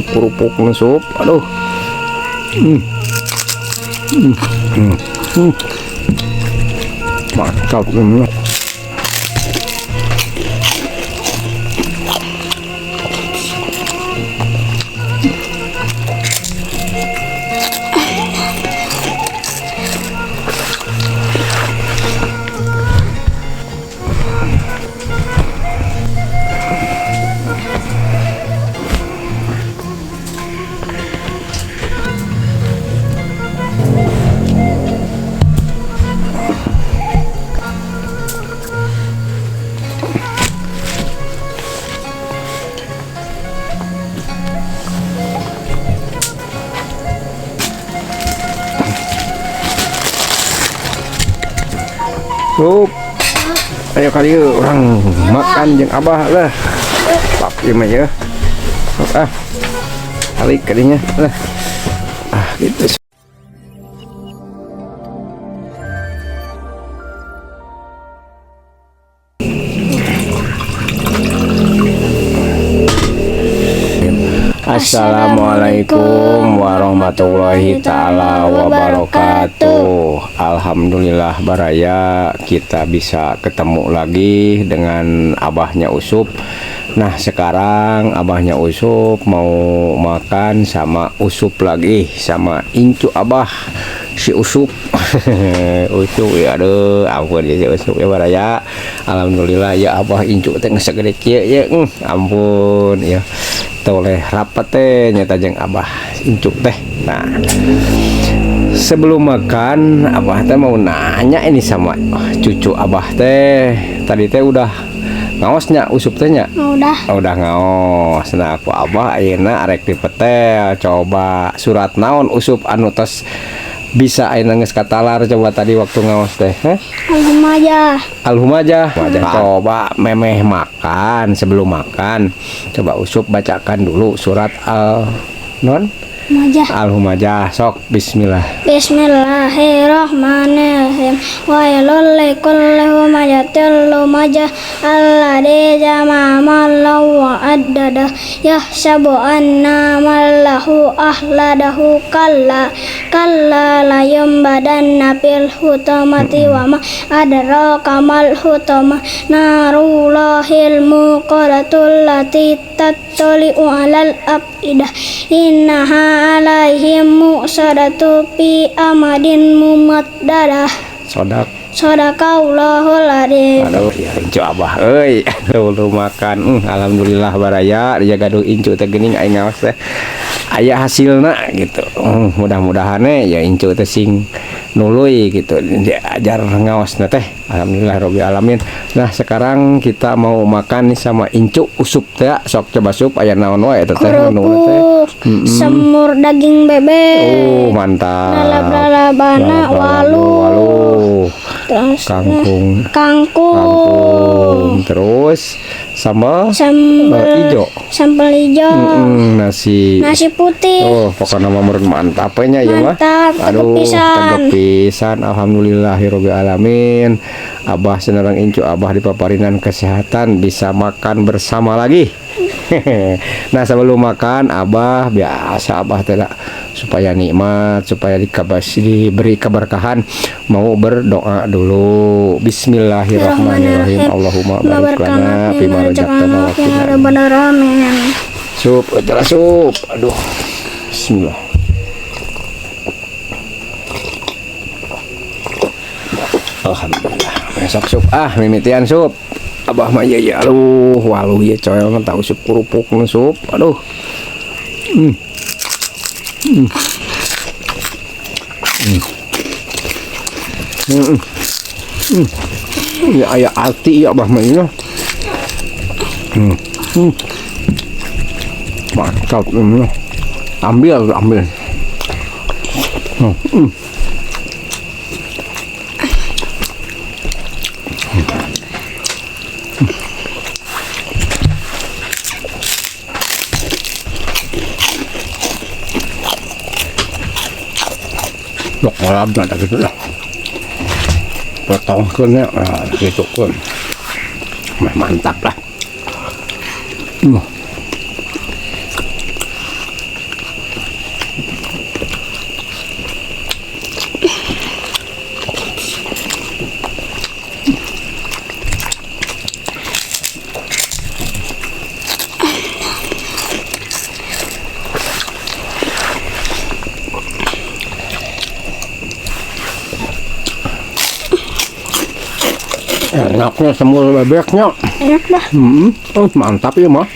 Kerupuk sup. Aduh. Hmm. Hmm. Hmm. Mantap ini. Sup. Ayo kali yuk orang makan jeung abah lah. Pap ieu mah ya. Sok ah. Balik kadinya lah. Ah gitu. Assalamualaikum warahmatullahi taala wabarakatuh. Alhamdulillah baraya kita bisa ketemu lagi dengan abahnya Usup. Nah, sekarang abahnya Usup mau makan sama Usup lagi, sama incu abah si Usup. Usup ya, aduh, ampun ya si Usup ya baraya. Alhamdulillah ya abah incu teh geus sagede kieu ya. Ampun ya. Toleh rapat teh nyata jeung abah incu teh. Nah, sebelum makan abah teh mau nanya ini sama cucu abah teh. Tadi teh udah ngaosnya Usup teh nya? Udah. Oh, udah ngaos. Nah, aku abah ayeuna arek dipetel coba surat naon Usup anu tos bisa ayeuna geus katalar coba tadi waktu ngaos teh. Heh? Al-Humajah. Al-Humajah. Coba memeh makan, sebelum makan coba Usup bacakan dulu surat Al non Humajah. Al-Humajah. Sok bismillah. Bismillahirrahmanirrahim. Wailul likulli humazatil lumazah alladzi jama'a malan wa addada yahsabu anna malahu akhladahu kalla kalla layumbadanna fil hutamati wa ma adraka mal hutamah narullahil muqadatul lati tattali'u alal afidah innaha alaihim muqsadatu fi amadin mumaddadah. Sodak. Sadaqallahul adzim. Aduh, ya incu abah euy. Lu makan. Alhamdulillah baraya dia gaduh incu teh geuning aing ngaos teh. Aya hasilna gitu. Mudah-mudahan ya incu teh sing nuluy gitu diajar ngaosna teh. Alhamdulillah rabbil alamin. Nah, sekarang kita mau makan nih sama incu Usup teh. Sok coba sup aya naon wae eta teh menu teh. Semur daging bebek. Oh, mantap. Lalap-lalabana walu. Walu. Terus kangkung. Kangkung. Terus sambal ijo. Sambal ijo. Nasi. Nasi putih. Oh, pokoknya mah meureun mantap nya ieu mah. Mantap, aduh, pisan. Pisan. Alhamdulillahirabbil alamin. Abah senarang incu abah dipaparinan kesehatan bisa makan bersama lagi. Nah, sebelum makan abah biasa abah tidak supaya nikmat, supaya diberi keberkahan mau berdoa dulu. Bismillahirrahmanirrahim. Allahumma barik lana fima razaqtana wa qina adzabannar. Amin. Sup, telah sup. Aduh. Bismillah. Alhamdulillah. Besok sup ah mimitian sup. Abah mah ya ya aduh walu ya coel mah tahu sup kerupuk sup. Aduh. Ya aya arti ya abah mah ini. Mantap ini. Ambil ambil. Lok malam tak gitu lah. Potongkeun gitu kan. Mantap lah. Enaknya semur bebeknya. Enak dah. Oh, mantap ya mah.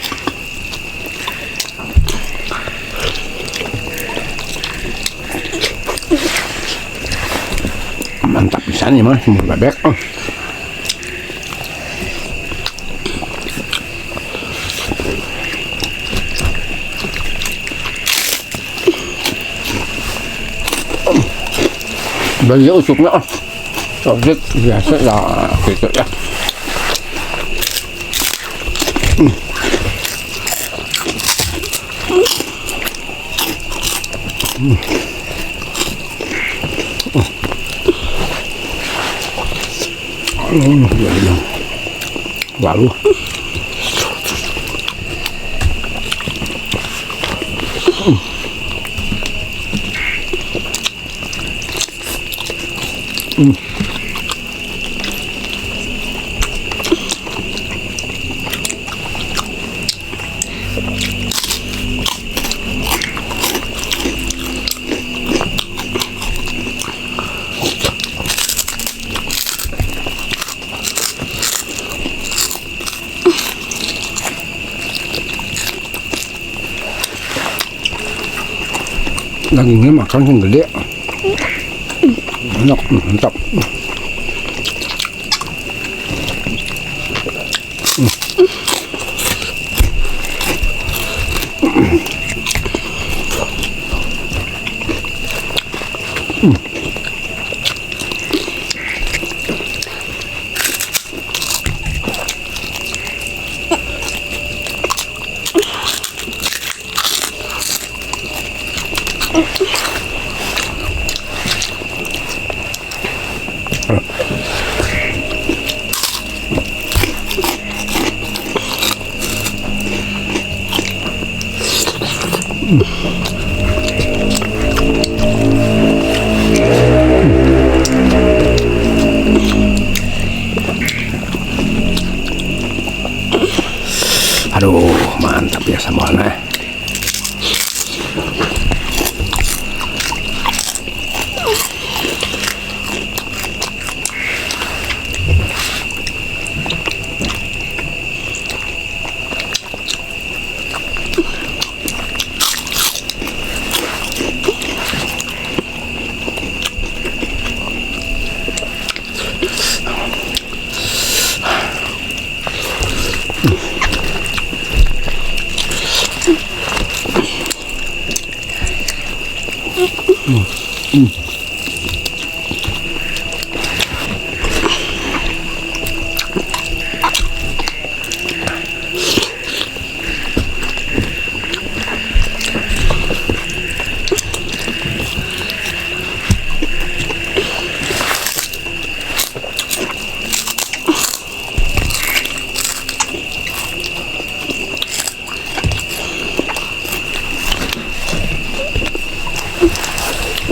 Mantap pisan ya mah semur bebek. Oh. Bagi usupnya. Coklat biasa lah gitu ya. Lalu dagingnya makan yang gede, enak, mantap. Aduh, mantap ya sambalnya.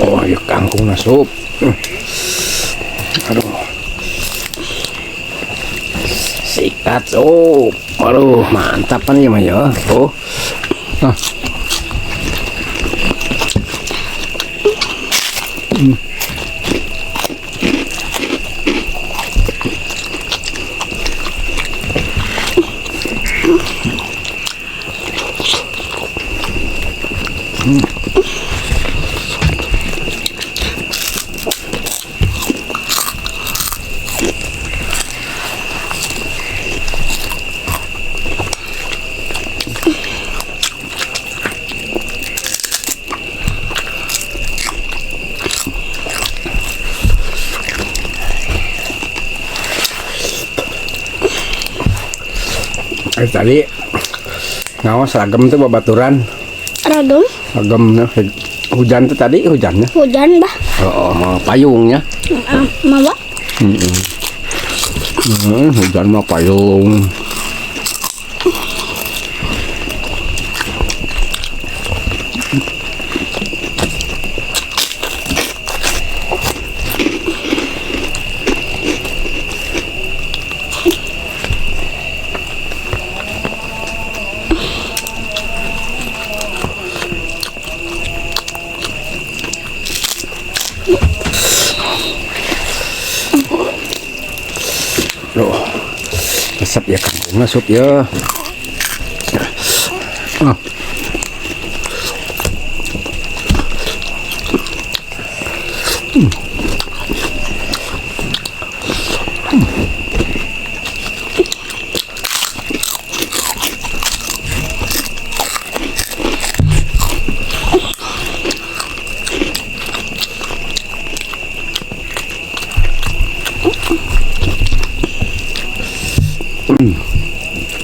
Oh, ya kangkung nasup. Aduh. Sikat sup. Aduh, mantap kan ya, Mas ya. Oh. Nah. Tadi ngawas ragam tuh babaturan. Ragam? Ragam hujan tuh tadi hujannya. Hujan bah. Oh, mau payungnya. Mau. Hujan mau payung. Resep ya kangkungna sup ya. Ah.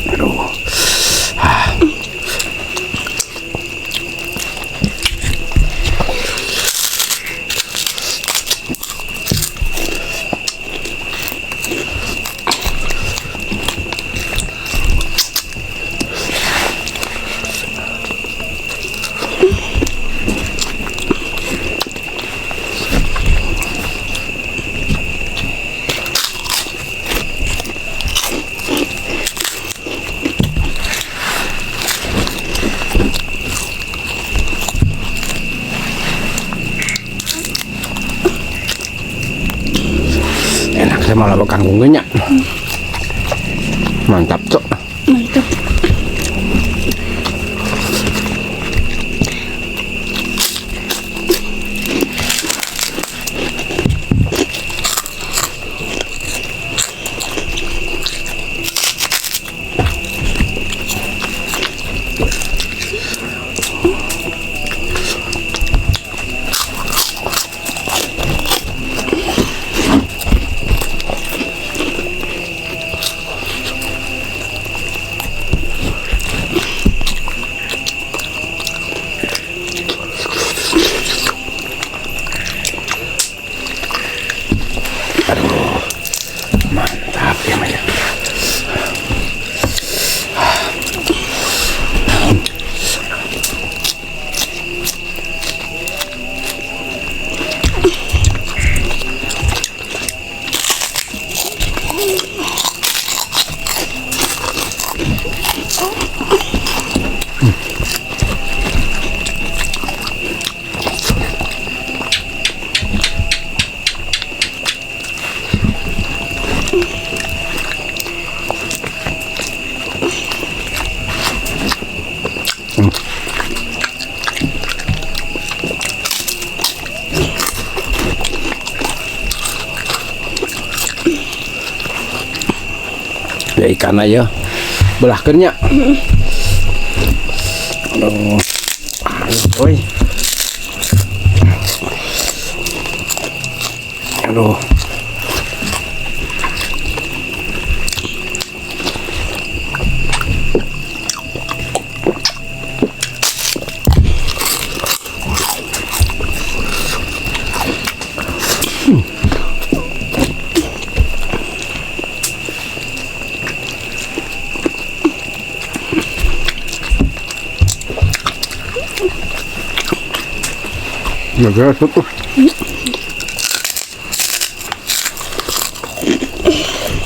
Aduh. Ah. Enak sama lawak kangkungnya. Mantap, Cok. Mantap. Aduh, mantap ya Maya. Ya ikan aja belahkeun nya. Aduh. Aduh, oi. Aduh. Ya beres tuh.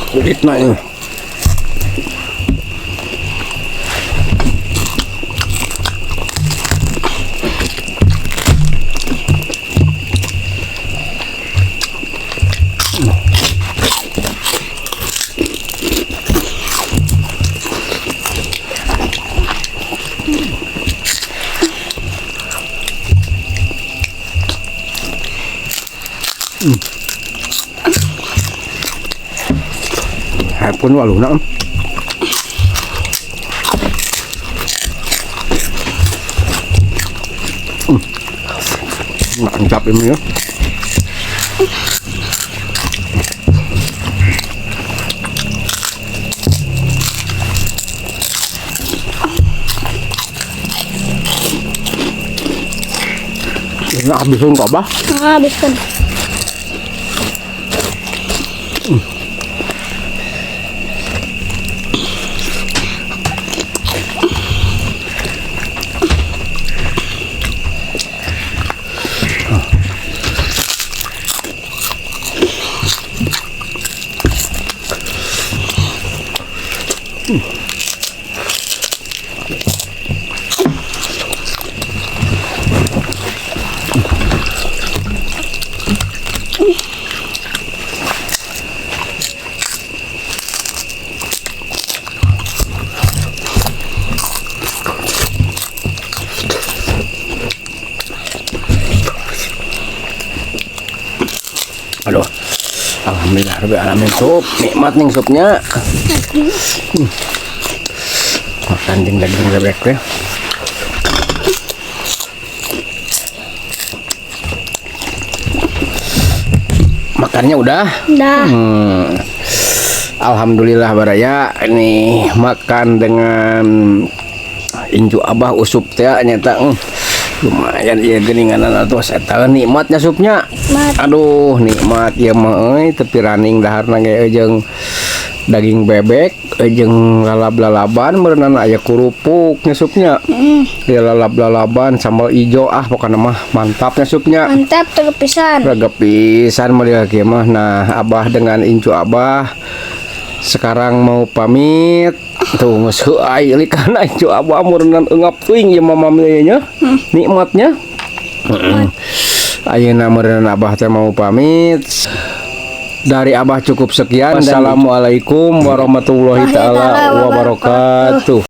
Kulitna ya. Pun waluna. Mantap ini ya. Ini habisin kok, Bah? Habiskan. Alhamdulillah rabbil alamin, sup nikmat nih supnya. Makan jeung daging bebek ya. Makannya udah? Udah. Alhamdulillah baraya, ini makan dengan incu Abah Usup teh nyata lumayan ya geuninganan atuh eta nikmatnya supnya. Nikmat. Aduh, nikmat ya mah euy, tepi raning daharna ge jeung daging bebek jeung lalab-lalaban meureunan aya kerupuk nya supnya. Ya lalab-lalaban sambal ijo, ah pokokna mah mantapnya supnya. Mantap teu pisan. Raga pisan model kieu mah. Nah, Abah dengan incu Abah sekarang mau pamit. Tuh geus heuay ilikana incu Abah meureunnan eungap teuing ieu mah mamilnya nya. Nikmatnya. Heeh. Ayeuna meureunnan Abah teh mau pamit. Dari Abah cukup sekian. Wassalamualaikum warahmatullahi taala wabarakatuh.